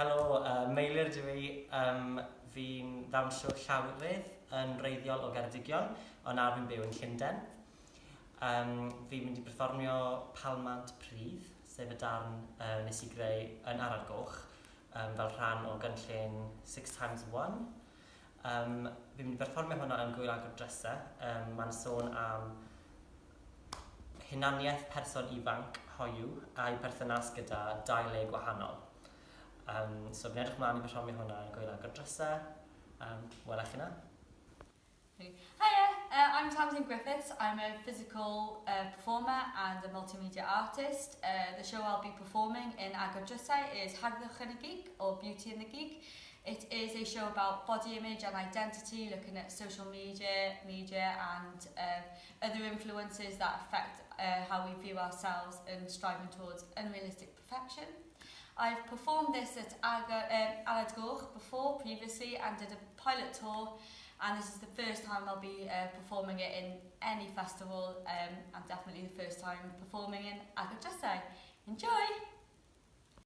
Helo, Meilir dw i. Fi'n ddawnsiwr llawrydd yn wreiddiol o Geredigion, ond nawr fi'n byw yn Llundain. Fi'n mynd i berfformio Palmant Pridd, sef y darn nes i greu yn Arad Goch, fel rhan o gynllun Six Times One. Fi'n mynd i berfformio hwnna yn Gŵyl Agor Drysau. Mae'n sôn am hunaniaeth person ifanc hoyw a'i perthynas gyda dau le gwahanol. So fi'n edrych mlaen i berfformio hwnna yn Gŵyl Agor Drysau. Wela chi 'na. Hiya, I'm Tamsin Griffiths. I'm a physical performer and a multimedia artist. The show I'll be performing in Agor Drysau is Harddwch yn y Gig, or Beauty in the Gig. It is a show about body image and identity, looking at social media and other influences that affect how we view ourselves and striving towards unrealistic perfection. I've performed this at Arad Goch before, previously, and did a pilot tour, and this is the first time I'll be performing it in any festival, and definitely the first time performing in Agor Drysau. Enjoy!